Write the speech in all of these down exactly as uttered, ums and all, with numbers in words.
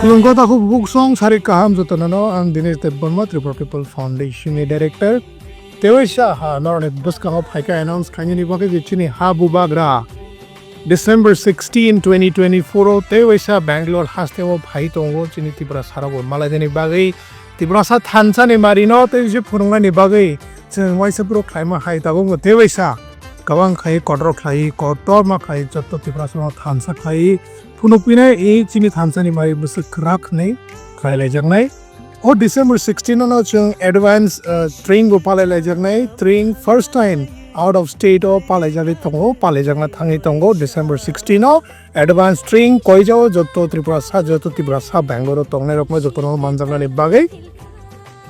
Khulumkha takhuk buksong sari kaham jotono no ang Dinesh Debbarma, Tripura People Foundation ni director. Tewaisa ha noroni bwskango phaikha announce khainani bagwi je chini ha bubagra December sixteen, twenty twenty-four o tewaisa Bangalore hasteo phai tongo chini Tripura sarok bo malaidani bagwi Tiprasa thansa ni mari no tei se phunuknani bagwi chwng waisa phuru khlaima hai tabukbo tewaisa kwbang khai kotor khlai kotorma khai jotto Tiprasa no thansa khai phunukpinai i chini thansa ni mari bwswk kwrak hwnwi khlai laijaknai. O December sixteen no chwng advance, uh, train bo palai laijaknai. Train first time out of state o palai jagwi tongo, palai jakna thangwi tongo December sixteen o. Advance train koijao joto Tripura sa, joto Tripura sa Bangalore o tongnai rok no joto no manjaknani bagwi.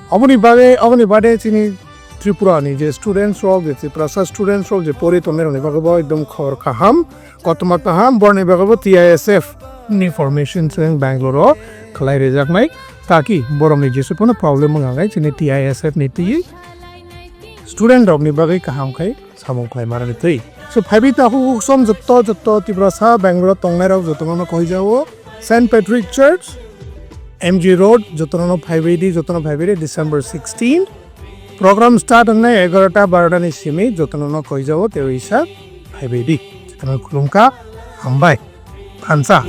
Aboni bagwi, aboni bade chini Tripura ni je students rok, je Tiprasa students rok je pori tongnai rok ni bagwi bo ekdom khobor kaham, kotorma kaham, borok ni bagwi bo T I S F ni formation chwng Bangalore o khlai rijaknai, taki borok ni jesu phano problem wngya khe chini T I S F ni twi student rok ni bagwi kaham khai samung khlai mani twi. So phaibi takhuk uksom jotto jotto Tiprasa Bangalore tongnai rok joto no koijao Saint Patrick Church, M G Road, jotono phaibai di, jotono phaibai di, December sixteen. Program start wngnai egarota barota ni simi, jotono no koijao, tei wisa phaibai di. Jotono khulumkha, hambai. Thansa.